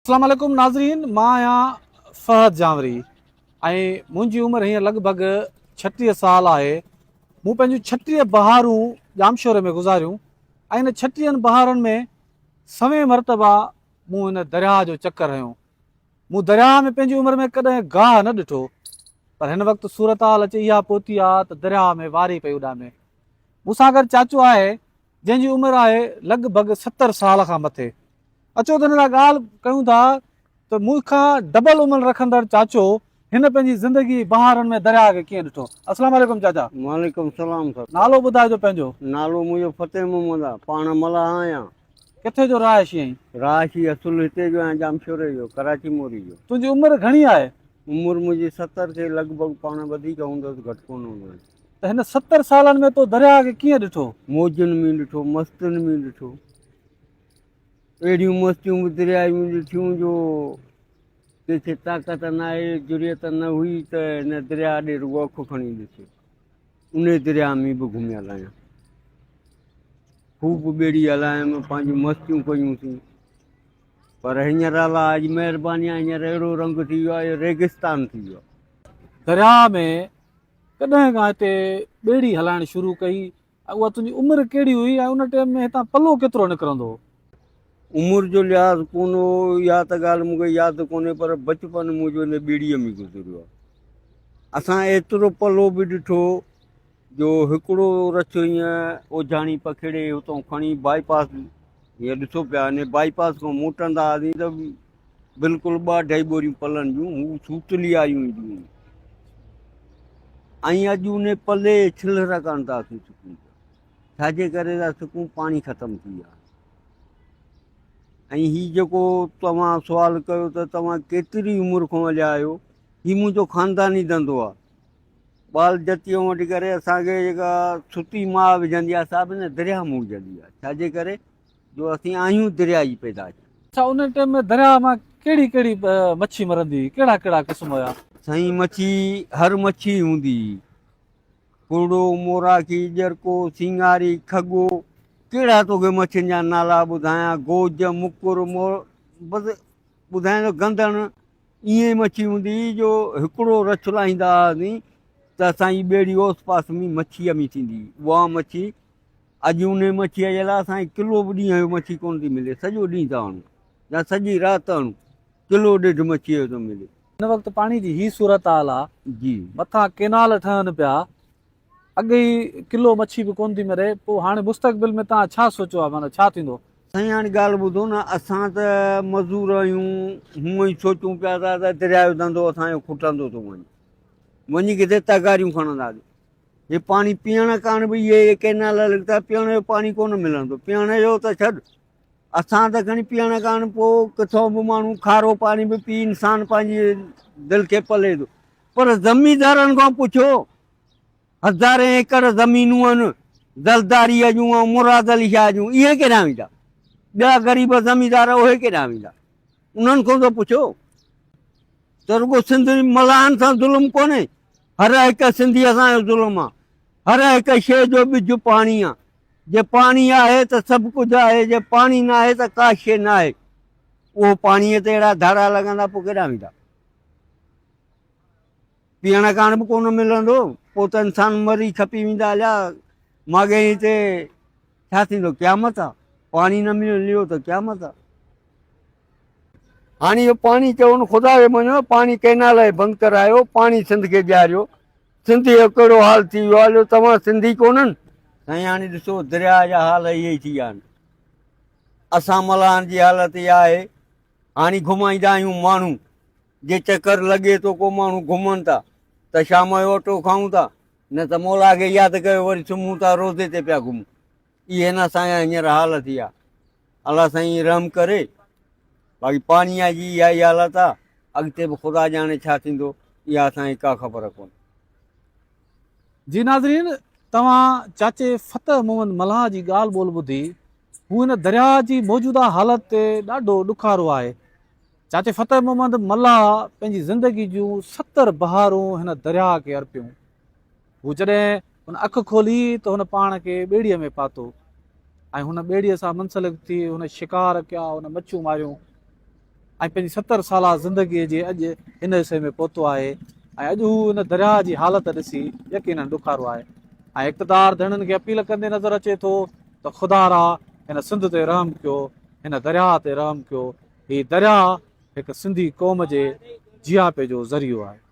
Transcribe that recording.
اسلام عليڪم ناظرين مان آهيان فهد جانوري ۽ منهنجي عمر هينئر لڳ ڀڳ 36 سال آهي مون پنهنجون 36 بهارون ڄامشوري ۾ گذاريون ۽ ان 36 بهارن ۾ سوين مرتبا مون هن درياهه جو چڪر هنيو مون درياهه ۾ پنهنجي عمر ۾ ڪڏهن گاهه نه ڏٺو پر هن وقت صورتحال اچي اها پهتي آهي ته درياهه ۾ واري پئي اڏامي مون سان گڏ چاچو آهي جنهن جي عمر آهي لڳ ڀڳ 70 سال کان مٿي اچو ته هن سان ڳالهه ڪيون ٿا ته مون کان ڊبل عمر رکندڙ چاچو هن پنهنجي زندگي جي بهارن ۾ درياهه کي ڪيئن ڏٺو. السلام عليڪم چاچا. وعليڪم السلام سر. نالو ٻڌائجو پنهنجو. نالو منهنجو فتح محمد آ پاڻ ملاح آهيان. ڪٿي جو رهائشي آهين؟ رهائشي اصل هتي جو آهيان ڄامشوري جو ڪراچي موري جو. تنهنجي عمر گهڻي آهي؟ عمر منهنجي 70 کي لڳ ڀڳ پاڻ وڌيڪ هوندس گهٽ ڪونه هوندس. ته هن 70 سالن ۾ تو درياهه کي ڪيئن ڏٺو؟ موجن ۾ ڏٺو مستين ۾ ڏٺو. اهڙيون مستيون به درياء جون ڏٺيون جو ڪنهن کي طاقت ناهي، جرئت نه هئي ته هن درياء ڏي رڳو اک کڻي ڏسي. انهي درياء ۾ به گهميل آهيان. خوب ٻيڙي هلايم، پنهنجون مستيون ڪيون سين. پر هينئر الله جي مهرباني آهي هينئر اهڙو رنگ ٿي ويو آهي ريگستان ٿي ويو آهي. درياء ۾ ڪڏهن کان هتي ٻيڙي هلائڻ شروع ڪئي ۽ اها تنهنجي عمر ڪهڙي هئي ۽ ان ٽيم ۾ هتان پلو ڪيترو نڪرندو هو؟ عمر جو لحاظ ڪونه هو، اها ته ڳالهه مون کي ياد ڪونهي پر بچپن منهنجو ان ٻيڙيء ۾ گذريو آهي. اسان ايترو پلو به ڏٺو جو هڪڙو رڇ ائين اوجهاڻي پکيڙي هتان کڻي بائي پاس هيئن ڏسو پيا ان بائي پاس کان موٽندا هئاسين ته بلڪل ٻه اڍائي ٻوريون پلن جون هو سوتلي آيون اينديون هيون ۽ اڄ ان پلي ڇلهر ڪانه ٿا اسين سڪون پيا ڇاجي ڪري ٿا سڪون پاڻي ختم ٿي ويو آهي ۽ هي جيڪو توهان سوال ڪيو ته توهان ڪيتري عمر کان هليا آهيو هي منهنجو خانداني ڌنڌو آهي ٻال جتيون وٺي ڪري اسانکي جيڪا ستي ماء وجهندي آهي سا به نه درياهه ۾ وجهندي آهي ڇاجي ڪري جو اسين آهيون درياء جي پيدائش. اڇا ان ٽيم ۾ درياء مان ڪهڙي ڪهڙي مڇي مرندي هئي ڪهڙا ڪهڙا قسم هيا؟ سائين مڇي هر مڇي هوندي هئي ڪرڙو، موراکي، ڄرڪو، سينگاري، کڳو ڪهڙا توکي مڇين جا نالا ٻڌايان گوج، مڪر، مور بس ٻڌايان ته گندڻ ائين مڇي هوندي هئي جو هڪڙو رڇ لاهيندا هئاسين ته اسان جي ٻيڙي اوس پاس ۾ مڇيء ۾ ٿيندي هئي اها مڇي اڄ انهي مڇيء جي لاء اسان کي ڪلو به ڏينهن جو مڇي ڪونه ٿي ملي، سڄو ڏينهن ٿا هڻون يا سڄي رات ٿا هڻون، ڪلو ڏيڍ مڇيء جو ٿو ملي. هن وقت پاڻي جي هي صورتحال آ، جي. مٿان ڪينال ٺهن پيا، اڳ ئي ڪلو مڇي به ڪونه ٿي ملي، پوء هاڻي مستقبل ۾ توهان ڇا سوچيو آ معنيٰ ڇا ٿيندو؟ سائين هاڻي ڳالهه ٻڌو نه، اسان ته مزور آهيون، هونئن ئي سوچون پيا ٿا ته درياء جو ڌنڌو اسان جو کٽندو ٿو وڃي، وڃي ڪٿي تغاريون کڻنداسين. هي پاڻي پيئڻ ڪاڻ به اهي ڪئنال نڪتا پيئڻ جو پاڻي ڪونه ملندو پيئڻ جو ته ڇڏ اسان ته کڻي پيئڻ ڪاڻ پوء ڪٿو به ماڻهو کارو پاڻي به پي انسان پنهنجي دل کي پلي ٿو پر زميندارن کان پڇو هزارين ايڪڙ زمينون آهن زرداري جون ۽ مراد علي شاهه جون اهي ڪيڏانهن ويندا ٻيا غريب زميندار اهي ڪيڏانهن ويندا انهن کان ته پڇو ته رڳو سنڌ ملاحن سان ظلم ڪونهي هر هڪ سنڌيء سان اهو ظلم آ. هر هڪ شيء جو ٻج پاڻي آ. جي پاڻي آهي ته سڀ ڪجهه آهي، جي پاڻي ناهي ته ڪا شيء ناهي. اهو پاڻيء تي اهڙا ڌاڙا لڳندا پوء ڪيڏانهن ويندا؟ پيئڻ ڪاڻ به ڪونه ملندو، پوء ته انسان مري کپي ويندا هليا. ماڳهين هتي ڇا ٿيندو؟ قيامت آ. پاڻي نه مليو ته قيامت آ. هاڻي اهو پاڻي چون خدا کي مڃو پاڻي ڪئنال کي بند ڪرايو پاڻي سنڌ کي ڏياريو سنڌ جو ڪهڙو حال ٿي ويو آهي جو توهان سنڌي ڪونهن سائين هاڻي ڏسو درياء جا حال اهي ئي ٿي ويا آهن اسان ملاحن جي حالت اها آهي هاڻي گهمائيندا آهيون ماڻهو جي چڪر لڳي ٿو ڪو ماڻهو گهمن ٿا ته شام جو اٽو کائون ٿا نه ته مولا کي ياد ڪيو وري سمهون ٿا روزي تي پيا گهمون اهي نه اسان جا هينئر حال ٿي ويا الله سائين رحم ڪري باقي پاڻي جي اها ئي حالت آ اڳتي به خدا ڄاڻي ڇا ٿيندو اها اسان کي ڪا خبر ڪونهي. جي ناظرين توهان چاچي فتح محمد ملاح جي ڳالهه ٻولهه ٻڌي هو هن درياهه جي موجوده حالت تي ڏاڍو ڏکارو آهي چاچي فتح محمد ملاح پنهنجي زندگي جون 70 بهارون هن درياهه کي ارپيون هو جڏهن هن اک کولي ته هن پاڻ کي ٻيڙيء ۾ پاتو ۽ هن ٻيڙيء سان منسلڪ ٿي هن شڪار ڪيا، هن مڇيون ماريون. ۽ پنهنجي 70 سالا زندگيء جي اڄ هن حصي ۾ پهتو آهي ۽ اڄ هو ان درياهه جي حالت ڏسي يقينن ڏکارو آهي ۽ اقتدار ڌڻين کي اپيل ڪندي نظر اچي ٿو ته خدارا هن سنڌ تي رحم ڪيو، هن درياهه تي رحم ڪيو، هي درياهه هڪ سنڌي قوم جي جياپي جو ذريعو آهي.